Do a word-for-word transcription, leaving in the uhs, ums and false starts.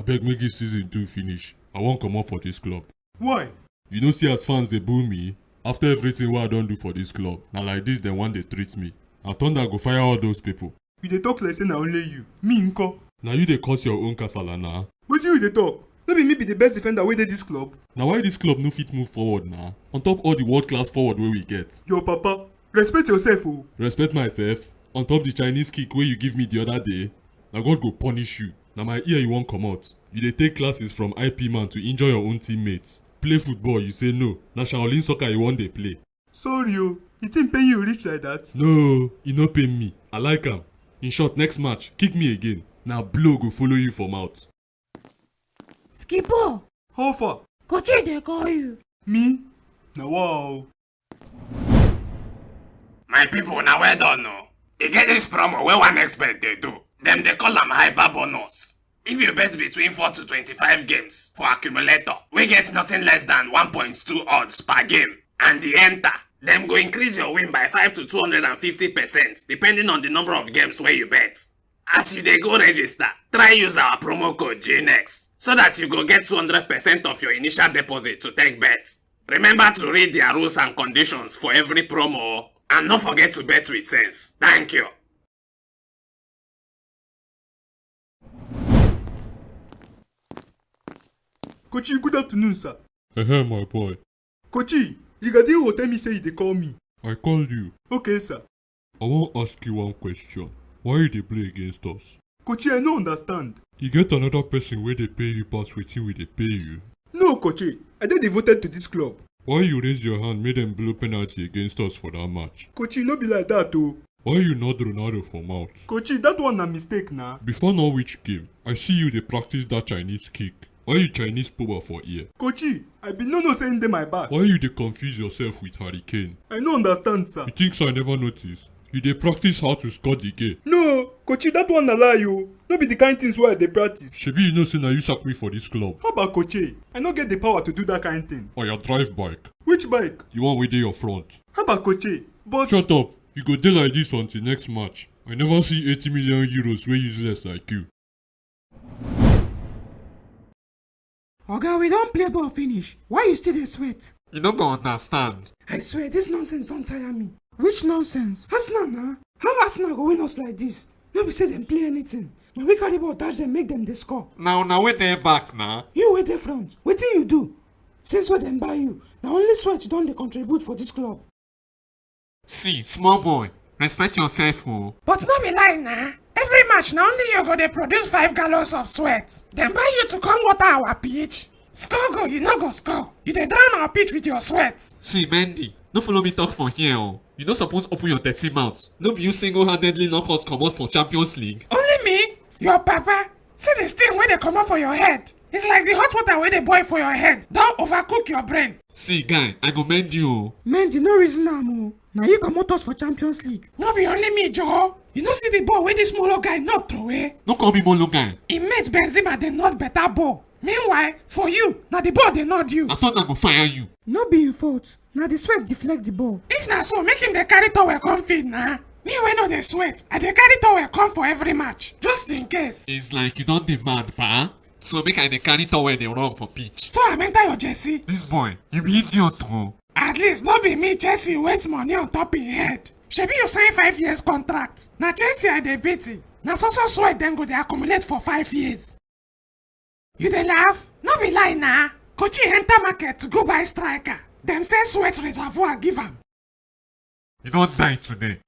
Beg make this season do finish. I wan comot for this club. Why? You know see as fans dey boo me after everything wey I don do for this club. Na like this dem wan dey treat me. And thunder go fire all those people. You dey talk like say na only you. Me nko? Na you dey cause your own kasala na. Wetin you dey talk? No be me be the best defender wey dey this club? Na why this club no fit move forward na. On top all the world class forward wey we get. Your papa, respect yourself o. Respect myself. On top the Chinese kick wey you give me the other day, na God go punish you. Na my ear you wan comot. You dey take classes from I P man to injure your own teammates. Play football, you say no. Na Shaolin soccer you wan dey play. Sorry o, the thing pain you reach like that? No, e no pain me. I like am. In short, next match, kick me again. Na blow go follow you for mouth. Skipper! How far? Kochi dey call you. Me? Na wow. My people, na well done o. E get this promo wey one expert dey do. Dem dey call am hyper bonus. If you bet between four to twenty-five games for accumulator wey get nothing less than one point two odds per game and e enter, dem go increase your win by five to two hundred and fifty percent depending on the number of games wey you bet. As you dey go register, try use our promo code G next so that you go get two hundred percent of your initial deposit to take bet. Remember to read their rules and conditions for every promo and no forget to bet with sense. Thank you. Kochi, good afternoon, sir. Ehe, my boy. Kochi, Rigadiro tell me say you dey call me. I called you. Okay, sir. I wan ask you one question. Why you dey play against us? Kochi, I no understand. You get another person wey dey pay you pass wetin we dey pay you? No, Kochi, I dey devoted to this club. Why you raise your hand make dem blow penalty against us for that match? Kochi, no be like that o. Why you nod Ronaldo for mouth? Kochi, that one na mistake na. Before Norwich game, I see you dey practice that Chinese kick. Why you Chinese power for ear? Kochi, I bin no know say him dey my back. Why you dey confuse yourself with Harry Kane? I no understand, sir. You think so I never notice? You dey practice how to score the game. No, Kochi, that one na lie o. No be the kind things wey I dey practice. Shebi you know say na you sack me for this club. Haba Kochi, I no get the power to do that kind thing. Oya drive bike. Which bike? The one wey dey your front. Haba Kochi, but. Shut up. You go dey like this until next match. I never see eighty million euros wey useless like you. Oga, we don play ball finish. Why you still dey sweat? You no go understand. I swear, this nonsense don tire me. Which nonsense? Arsenal na. How Arsenal go win us like this? No be say dem play anything. Na we carry ball dash dem make dem dey score. Na una wey dey back na. You wey dey front, wetin you do? Since wey dem buy you, na only sweat you don dey contribute for this club. See, small boy, respect yourself o. But no be lie na. Every match na only you go dey produce five gallons of sweat. Dem buy you to come water our pitch. Score goal, you no go score. You dey drown our pitch with your sweat. See, Mendy, no follow me talk for here o. You no suppose open your dirty mouth. No be you single-handedly knock us comot for Champions League. Only me? Your papa? See this thing wey dey comot for your head. It's like the hot water wey dey boil for your head don overcook your brain. See, guy, I go mend you o. Mendy, no reason am o. Na you comot us for Champions League. No be only me, Joe. You no see the ball wey this Molo guy knock throw away? No call me Molo guy. Im mate Benzema dey knock better ball. Meanwhile, for you, na the ball dey nod you. I thought I go fire you. No be im fault. Na the sweat deflect the ball. If na so, make him dey carry towel come field na. Me wey no dey sweat, I dey carry towel come for every match, just in case. It's like you don dey mad, pa. So make I dey carry towel dey run for pitch. So I enter your jersey. This boy, you be idiot o. At least no be me Chelsea waste money on top him head. Shebi you sign five years contract? Na Chelsea I dey beat. Na so so sweat dem go dey accumulate for five years. You dey laugh? No be lie na. Kochi enter market to go buy striker. Dem say sweat reservoir give am. You don die today.